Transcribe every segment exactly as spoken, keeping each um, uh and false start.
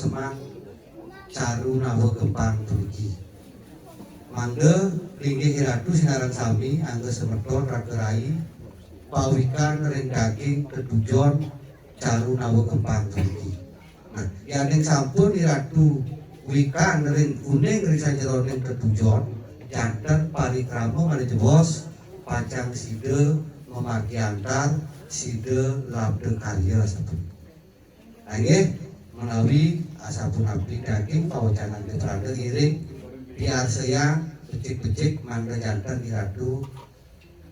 semeng Caru Nawa Gempang puniki. Mangda linggih Ratu sinareng sami, angga semeton raka rai, pawikan ring daging tetujon Caru Nawa Gempang puniki. Nah, yaning sampun Ratu wikan ring uning ring sajeroning tetujon, janten parikrama malih jebos, pacang sida mamargi antar, sida labda karya sapunika. Inggih, menawi asapunapi daging pawecanan Ida Pranda, ngiring piarsayang becik-becik mangda janten Ratu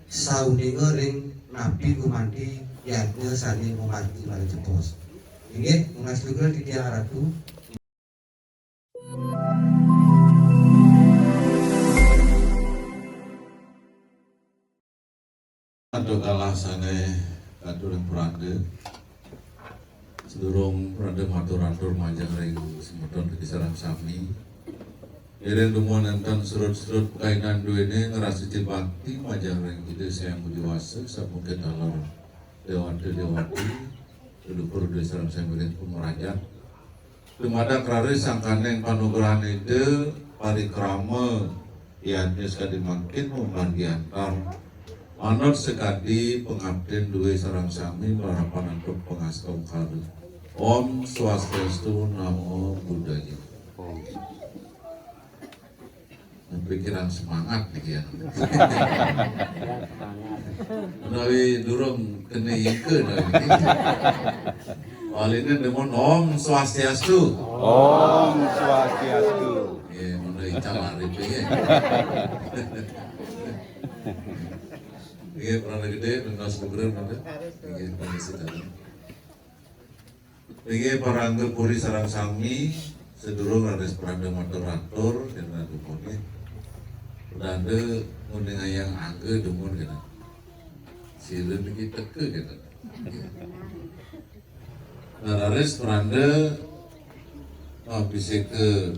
sauninga ring napi gumanti yadnya sane mamargi malih jebos. Inggih, nunas duka titiang Ratu. Aduh kalah sane katur ring Pranda. Sedurung Pranda matur-atur majeng ring semeton titiang sareng sami. Ngiring dumun nenten surut-surut pakainan duene ngrasa bakti majeng ring Ida Sang Widi Wasa sampun kataler dewata-dewati, leluhur Ida sareng sami ring pamrajan. Dumadak raris sangkaning panugrahan Ida, parikrama yadnya sakadi mangkin mamargi antar. Manut sakadi pangaptin duwe sareng sami, malarapan antuk pangastungkara. Om Swastiastu, Namo Buddhaya. Pikiran semangat niki ya. Menawi durung kena ingka niki. Waline dumun Om Swastiastu. Om Swastiastu. Nggih, menawi ical arif nggih. Nggih, Pranda Gede, nunas putra, Pranda. Nggih, permisi dalam. Inggih, parangga puri sareng sami, sedurung raris Pranda matur-atur, kena dumun nggih. Pranda nguningayang angga dumun kena. Sira niki teka kena. Nah, raris Pranda abhiseka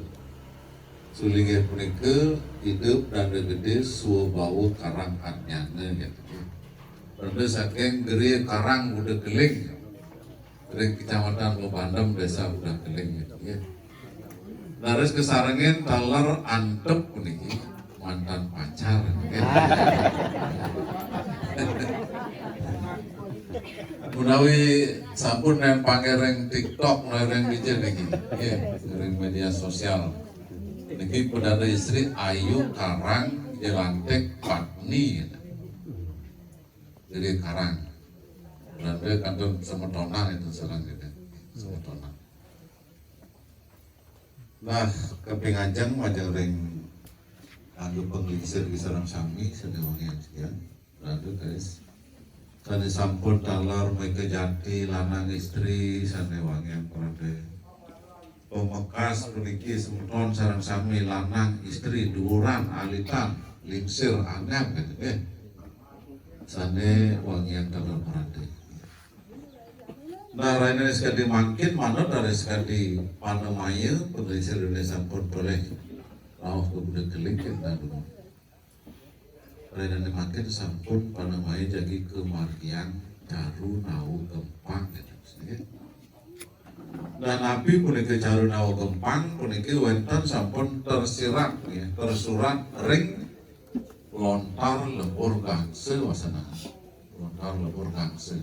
sulinggih punika, Ida Pranda Gede Swabawa Karang Adnyana, gitu. Pranda saking Gria Karang Kuda Keling. Ring Kecamatan Bebandem, Desa Kuda Keling, gitu, ya. Raris kasarengin taler antep puniki mantan pacar, ya. Menawi sampun nempang ring TikTok, ring media niki, ya, ring media sosial. Niki Pranda istri Ayu Karang Jelantik Patni, gitu. Jadi Karang. Pranda kantun semetonan itu sareng gitu. Semetonan. Nah, kaping ajeng majeng ring angga panglingsir sareng sami sane wangian sekian. Pranda, guys. Sane sampun taler meka jati lanang istri sane wangian Pranda. Pamekas puniki semeton sareng sami lanang istri duuran alitan lingsir anyar gitu nggih. Sane wangian taler Pranda. Nah, rainane sakadi mangkin manut raris sakadi panamaya, panglingsir dene sampun polih rauh ka Kuda Keling kita dulu. Rainane mangkin sampun panamaya jagi kamargiang Caru Nawa Gempang gitu. Nggih. Nah, napi punika Caru Nawa Gempang puniki wenten sampun tersirat, nggih, tersurat ring lontar lebur gangsa wasana. Lontar lebur gangsa.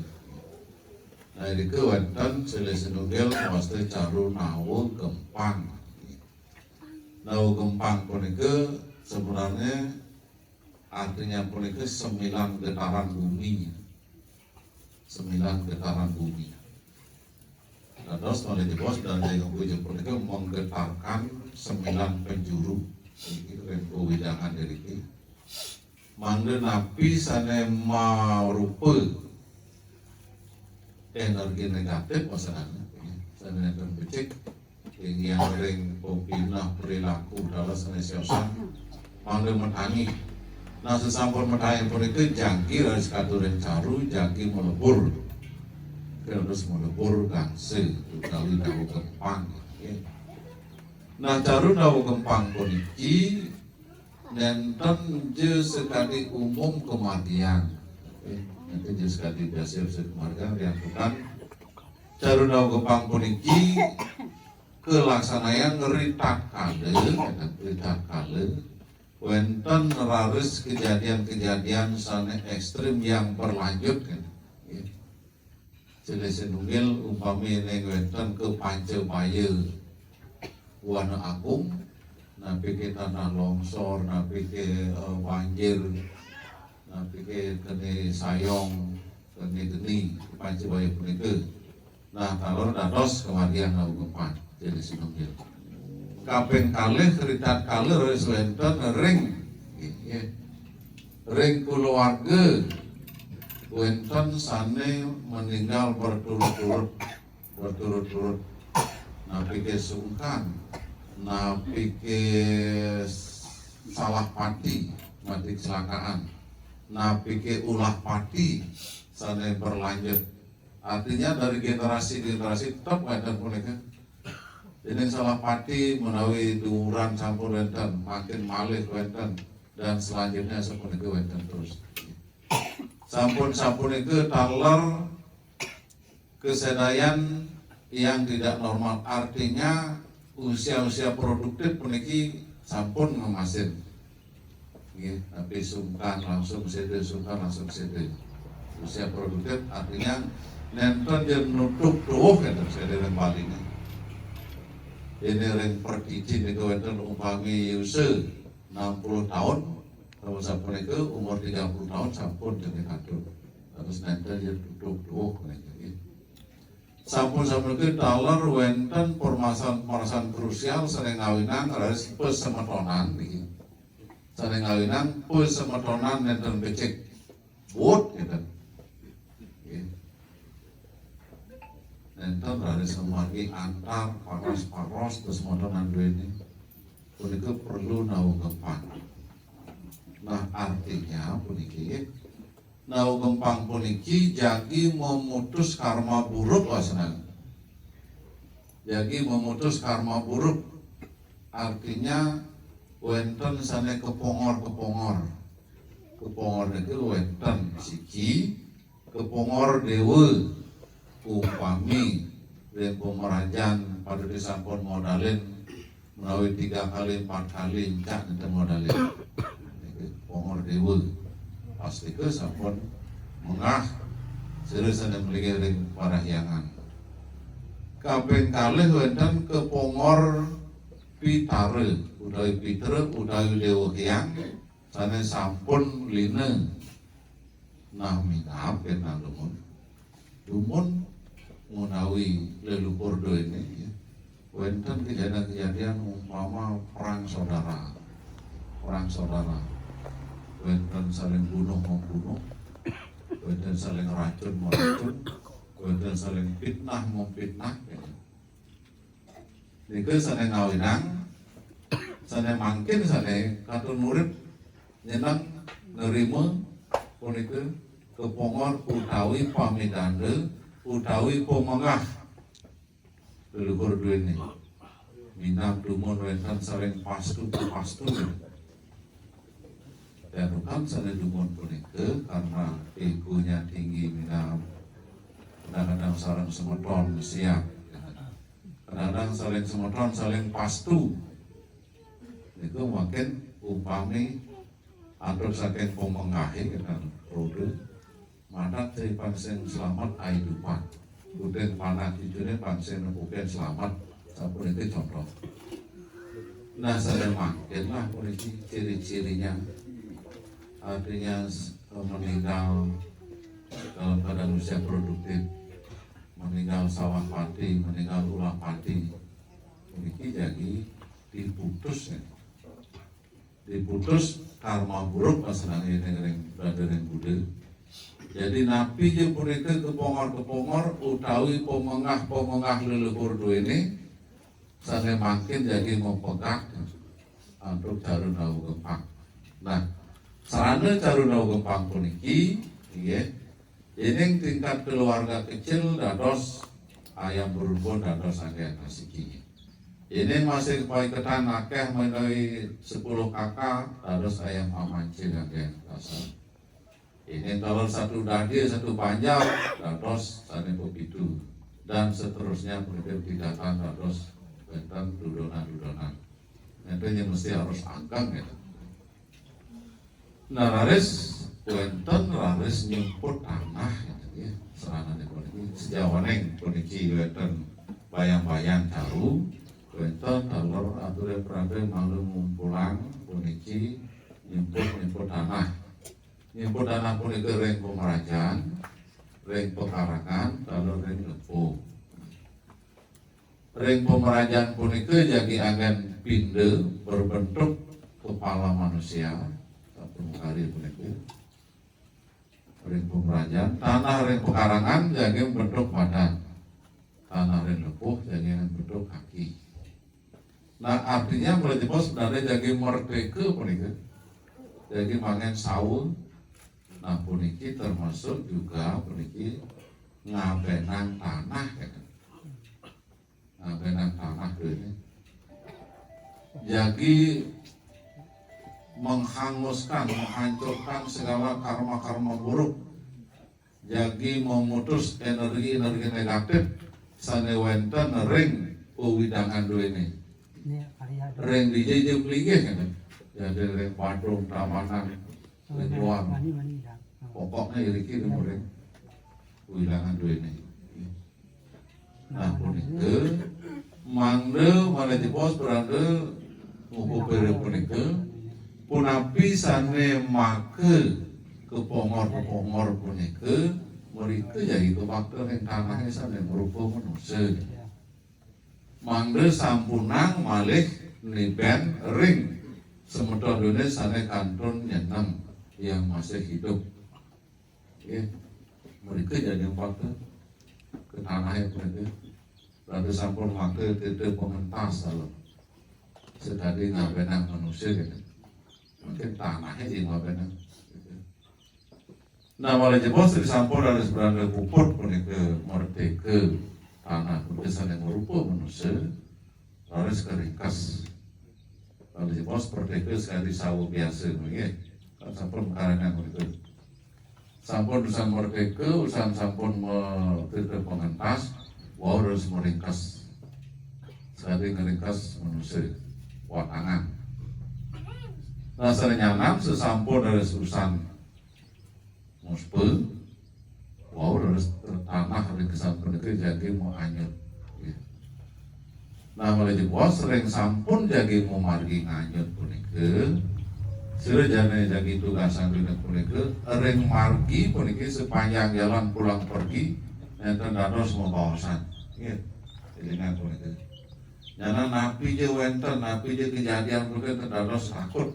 Nah, irika wenten silih sinunggil kawasta Caru Nawa Gempang. Nawa Gempang punika sebenarnya artinya punika sembilan getaran bumi. Sembilan getaran bumi. Dados malih jebos dan Jayung Puja punika menggetarkan sembilan penjuru. Niki ring wewidangan iriki. Mangda napi sane marupa energi negatif masalahnya, sane nenten becik, inggian ring pepineh perilaku dados sane siosan, mangda matangi. Nah, sesampun matangi punika jagi raris katurin Caru, jagi malebur. Terus malebur gangsa utawi Nawa Gempang, nggih. Nah, Caru Nawa Gempang puniki nenten ja sakadi umum kamargiang. Nggih, nenten ja sakadi biasa, biasa kamargiang, riantukan Caru Nawa Gempang puniki Kalaksanayang ritatkala, ritatkala wénten raris kejadian-kejadian sané ékstrim yang berlanjut, kan. Silih sinunggil umpami ning wénten ka Pancabaya, Wana Agung, napi ké tanah longsor, napi ké, eh, banjir, napi ké kena sayong, kena geni, Pancabaya punika. Nah, taler dados kamargiang Nawa Gempang, silih sinunggil. Kaping kalih ritatkala raris wénten ring, nggih, nggih, ring kulawarga wénten sané meninggal berturut-turut, berturut-turut. Napi ké sungkan, napi ké salah pati, mati kecelakaan, napi ké ulah pati sané berlanjut. Artinya dari generasi-generasi tetep wénten punika. Déning salah pati menawi dumuran sampun wénten, mangkin malih wénten, dan selanjutnya sapunika wénten terus. Sampun-sapunika taler kesedayan yang tidak normal. Artinya usia-usia produktif puniki sampun ngemasin. Nggih, tapi sungkan langsung séda, sungkan langsung séda. Usia produktif artinya nénten yen nutup tuwuh, ngéten, séda ring Baliné. Ini ring pertiti nika wénten umpami usia enam puluh tahun, kalau sapunika umur tiga puluh tahun sampun jeneng kadung. Terus nénten yen tutup tuwuh, ngéten, nggih. Sampun-sapunika taler wénten permasalahan-permasalahan krusial sané ngawinang raris pesemetonan niki. Sané ngawinang pesemetonan nénten becik. But, ngéten. Nggih. Nénten raris amargi antar paros-paros pesemetonan duéné. Punika perlu Nawa Gempang. Nah, artinya puniki, Nawa Gempang puniki jagi memutus karma buruk, wasenang. Jagi memutus karma buruk. Artinya wénten sané kepongor-kepongor. Kepongor niku wénten siki, kepongor déwa. Umpami ring pamrajan paduka sampun modalin menawi tiga kali, empat kali, encak nénten modalin. Niku pongor déwa. Pastika sampun mengah sira sané mlingih ring parahyangan. Kaping kalih wénten kepongor pitara utawi pitra utawi déwa hyang sané sampun lina. Nah, minab kénten dumun. Dumun menawi leluhur duéné, ya. Wénten kejadian-kejadian umpama perang saudara. Perang saudara. Wénten saling bunuh membunuh. Wénten saling racun meracun. Wénten saling fitnah memfitnah, ya. Nika sané ngawinang, sané mangkin sané katon urip nyeneng nerima punika kepongor utawi pamidanda utawi pamengah leluhur duéné. Minab dumun wénten saling pastu pastu. Dan tukang sané dumun punika karena egonya tinggi minab. Kadang-kadang sareng semeton siap. Kadang-kadang saling semeton, saling pastu. Niku mangkin umpami antuk saking pamengahé kadang roda. Madak té pang sing slamet aidupan. Kuning panak cucuné pang sing nepukin slamet. Sapunika contoh. Nah, sané mangkin lah puniki ciri-cirinya. Artinya s-, meninggal dalam keadaan usia produktif, meninggal sawah pati, meninggal ulah pati. Puniki jagi diputus, ya. Diputus karma buruk, wasenang ring, ring Buddha. Jadi napi ja punika kepongor-kepongor utawi pamengah-pamengah leluhur duéné sané mangkin jagi mapegak antuk cara Nawa Gempang. Nah, sarana cara Nawa Gempang puniki, nggih, yéning tingkat keluarga kecil dados ayam berumpun dados anggén asiki. Yéning masih paiketan akéh menawi sepuluh kakak dados ayam amancing anggén dasar. Ini taler satu dadi, satu panjang, dados sané pepitu. Dan seterusnya punika tingkatan dados wénten dudonan-dudonan. Énten yang mesti harus angkang ya. Nah, raris wénten raris nyumput tanah ya, ya. Seranane puniki sejawaning puniki wénten bayang-bayang caru, wénten taler aturé pradé mangda ngumpulang puniki nyumput-nyumput tanah. Nyumput tanah punika ring pamrajan, ring pekarangan, taler ring lepuh. Ring pamrajan punika jagi anggén pinda berbentuk kepala manusia, sampun kari punika. Ring pamrajan, tanah ring pekarangan jagi bentuk badan. Tanah ring lepuh jagi bentuk kaki. Nah, artinya malih jebos sebenarnya jagi merdeka punika. Jagi manggén sawa. Nah, puniki termasuk juga puniki ngabénang tanah ya. Ngabénang tanah ini. Jagi menghanguskan, menghancurkan segala karma-karma buruk. Jagi memutus energi-energi negatif sané wénten ring wewidangan duéné. Ring dija ja linggih kan. Jadi ring Badung, Tabanan, ring luar. Pokoknya iriki ring wewidangan duéné. Nah, punika mangda malih jebos pradé ngupapira punika, punapi sané maka kepongor-kepongor punika, mrika jagi kabakta ring tanahé sané marupa manusa. Mangda sampunang malih nibén ring semeton duéné sané kantun nyenem yang masih hidup. Nggih. Mrika jagi maka ke tanahé punika. Raris sampun maka titah pengentas dalem. Sakadi ngabénang manusa gitu. Mungkin tanahé sing ngabénang. Gitu. Nah, malih jebos sampun raris pradé puput punika merdeka tanah punika sané marupa manusa. Raris karingkes. Malih jebos merdeka sakadi sawa biasa nggih. Kan sampun makarangan punika. Sampun usan merdeka, usan sampun me-, titah pengentas, wau raris maringkes. Sakadi ngringkes manusa, watangan. Nah, sané nyanan sasampun raris usan muspa, wau raris tanah ring sampun punika jagi maanyut. Nggih. Nah, malih jebos ring sampun jagi mamargi nganyut punika, sira jane jagi tugasang dina punika, ring margi puniki sepanjang jalan pulang pergi, nénten dados mabaosan. Nggih, élingang punika. Nyanan napi ja wénten, napi ja kejadian punika nénten dados takut.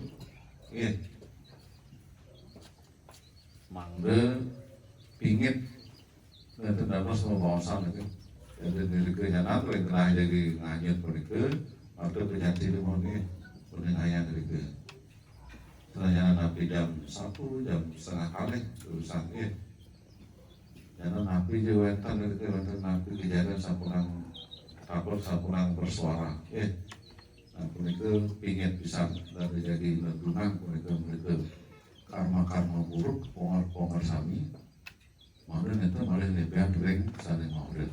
Nggih. Mangda pingit nénten dados mabaosan niki. Jadi nirika nyanan ring genah jagi nganyut punika, mangda penyati limon nggih, punika ngayang nirika. Setelah nyanan napi jam satu, jam setengah kalih, urusan nggih. Nyanan napi ja wénten nirika, wénten napi kejadian sampunang takut, sampunang bersuara nggih. Nah, punika pingit pisan dari jagi nendungan punika, punika karma-karma buruk, pongor-pongor sami. Mangda nénten malih nibén ring sané maurip.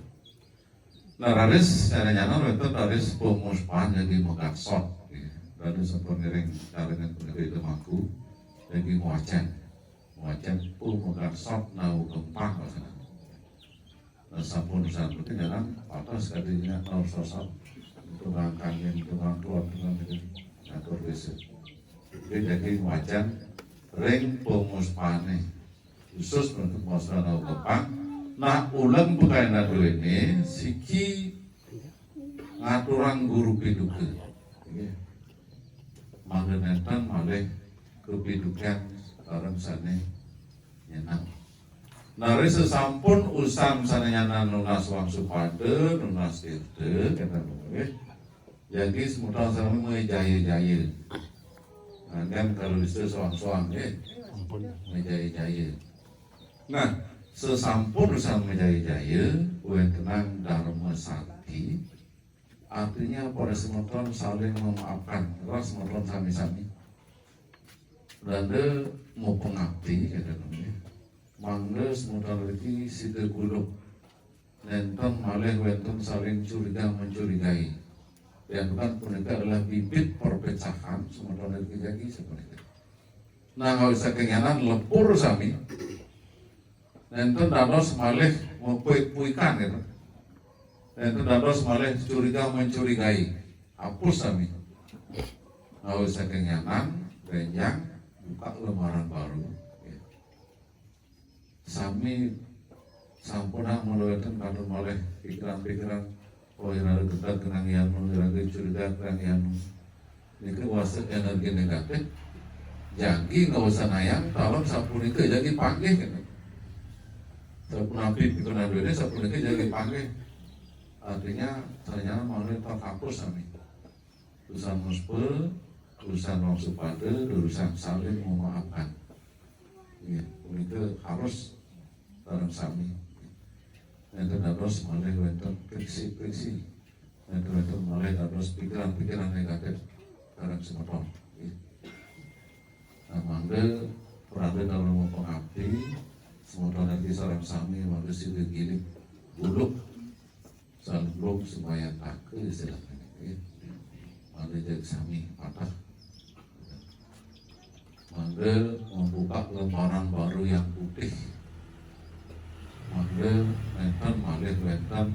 Nah, raris sané nyanan wénten raris pamuspan jagi magatsot. Raris sampun ngiring karingan punika Ida Mangku jagi ngwacén. Ngwacén pamagatsot nau gempang maksudnya. Nah, sampun sampun nyanan patah sekalinya nau sosot. Itu ngangkangin, itu ngangkuat, itu ngangkangin. Ngatur wis. Jadi, jadi ngwacén ring pamuspané. Khusus untuk masalah gempang. Nah, uleng pakayanan duéné, siki ngaturang guru piduka. Nggih. Mangda nénten malih kapidukan sareng sané nyeneng. Nah, ri sasampun usan sané nyanan nunas wangsupada, nunas tirta, kénten nggih. Jagi semeton sami majaya-jaya. Nah, kan kalau bisa soang-soang, eh. Ampun. Majaya-jaya. Nah, sesampun usan majaya-jaya, wéntenang Dharma Santi. Artinya, para semeton saling memaafkan. Ras semeton sami-sami. Rada mau pengabdi, kata namanya. Mangda semeton riki sida guluk. Nénten malih wénten saling curiga mencurigai. Yang bukan punika adalah bibit perpecahan semeton ring jagi sapunika. Nah, ngawit saking nyanan lepur sami. Nenten dados malih mepuik-puikan gitu. Nenten dados malih curiga mencurigai. Hapus sami. Ngawit saking nyanan, benjang buka lembaran baru. Sami sampunang malih wenten kantun malih pikiran-pikiran. Oh, iraga gedeg kenang yanu, iraga curiga kenang yanu. Nika wasta energi negatif. Jagi nggak usah nayang, kalau sapunika jagi panggih gitu. Sapunapi pikiran duene sapunika jagi panggih. Artinya, ternyata malih terhapus sami. Urusan muspa, urusan wong supada, urusan saling memaafkan. Ya, punika harus sareng sami. Nenten dados malih wenten friksi-friksi. Nenten wenten malih dados pikiran-pikiran negatif sareng semeton. Ya. Nah, mangda prade dalam pengabdi, semeton ati sareng sami mangda sida gilik buluk. Salubung sumayataka istilahnya, ya. Mangda jeg sami patah. Mangda membuka lembaran baru yang putih. Mangda nenten malih wenten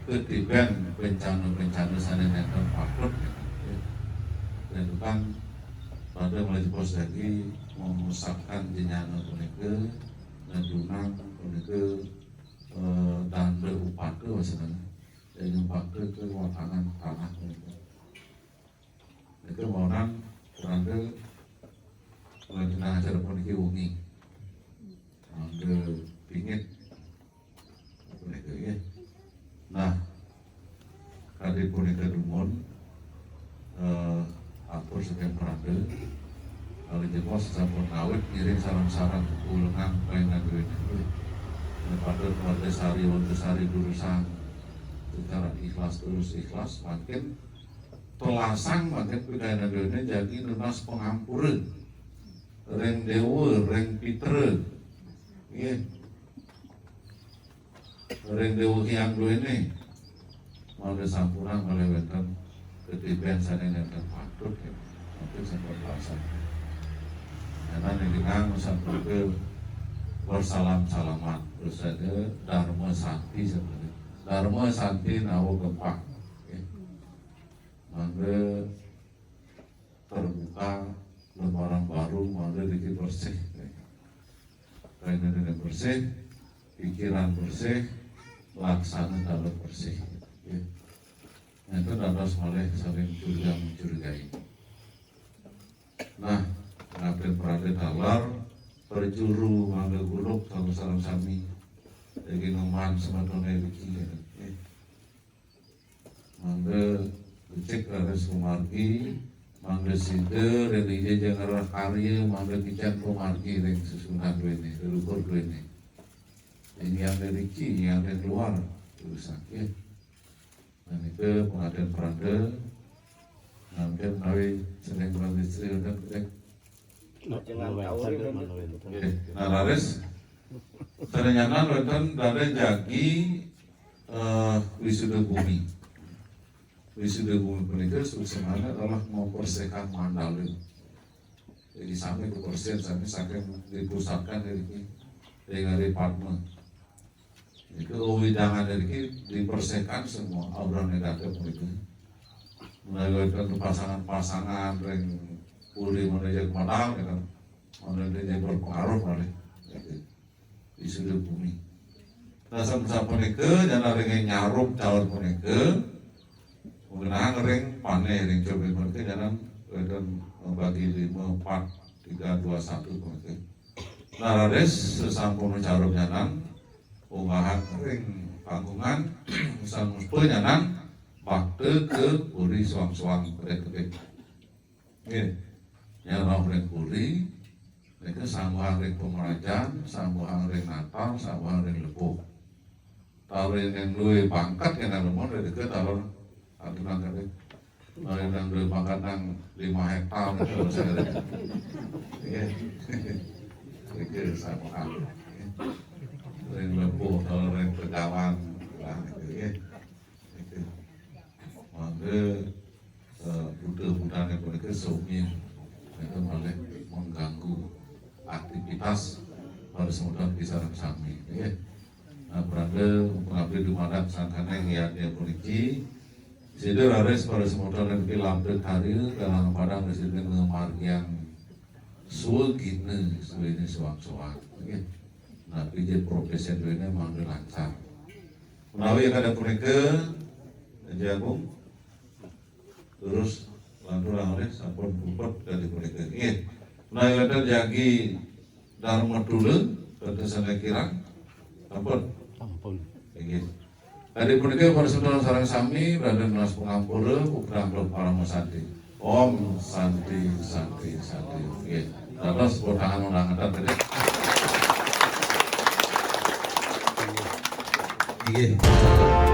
ketiben bencana-bencana sane nenten patut, ya. Dan bukan pada malih jebos jagi memusatkan jenjana punika, dan dunang punika, eh, danda upaka wasana. Daya nyumpaka ke watangan tanah nika. Nika maunan kerangka ngelah acara puniki wengi. Mangda pingit. Apa nika, ya? Nah, kadi punika dumun, eh, atur saking pranda. Kali jebos sampun ngawit ngiring sareng-sareng ulengan paingan duwene. Pada keluarga sari, warga sari durusang secara ikhlas terus ikhlas, makin telasang, makin pikayan duwene jagi nunas pangampura ring dewa, ring pitra. Nggih. Ring dewa hyang duwene. Mangda sampunang malih wenten ketiben sane nenten patut, ya. Mungkin sampun telasang. Karena ninggang sampun ke bersalam-salaman. Terus ada Dharma Santi sebenarnya. Dharma Santi nawa gempang. Ya. Mangda terbuka lembaran baru, mangda niki bersih. Rainane bersih, pikiran bersih, laksana dalam bersih. Ya. Nenten dados malih saling curiga mencurigai. Nah, ngaten prade taler, perjuru mangda guluk sareng sami. Jagi numan semetone niki, ya. Ya. Mangda becik raris kumargi, mangda sida ring dija jeng ngrereh karya, mangda kicen kumargi ring sesuunan duene, leluhur duene. Ring yang riki, yang ring luar, urusan, ya. Nah, nika pengantin pranda, nganten menawi sering menawi istri, wenten, eh. Jangan kawin, wenten. Nggih. Nah, raris, sane nyanan wenten dane jagi, eh, wisuda bumi. Wisuda bumi punika suksemane adalah membersihkan mandala. Jadi sami kebersihan, sami saking dipusatkan dari, dari Padma. Itu wewidangan dari dibersihkan semua aura negatif itu. Melalui pasangan-pasangan ring puri menuju modal gitu. Menuju berpengaruh oleh itu. Wisuda bumi. Nah, sapunika nyanan ring nyarup caur punika, ngenang ring paneh ring caur punika nyanan wenten membagi lima, empat, tiga, dua, satu punika. Nah, raris sesampun carup nyanan, unggahang ring panggungan, sang muspa nyanan bakta ke puri suang-suang kedip-kedip. Nggih. Nyarup ring puri, nika sambuhang ring pamrajan, sambuhang ring natar, sambuhang ring lebuh. Taler ring duwe pangkat kena lemon, nika taler adunan kali. Taler ring duwe pangkat nang lima hektar, nika taler sekali. Nggih. Nika sambuhang. Ring lebuh, taler ring pegawan. Nah, nggih. Mangda Budal-budalné punika sami, itu malah mengganggu aktivitas para semeton sareng sami, nggih. Nah, berarti pengabdi dumadak sangkaning yadnya puniki, sida raris para semeton niki lambda karya dalam padang sida ngamargiang swagina suwene suwang-suwang, nggih. Napi je profesi duwene mangda lancar. Menawi kada punika, Aji Agung, terus lantur oleh sampun puput dari punika. Nggih. Menawi wonten jagi Dharma Tula, wonten sané kirang, sampun. Sampun. Nggih. Tadi punika para sedulur sareng sami berada di pangampura, putrang parama santi. Om santi, santi, santi. Nggih. Dados potangan undangan tadi. Nggih.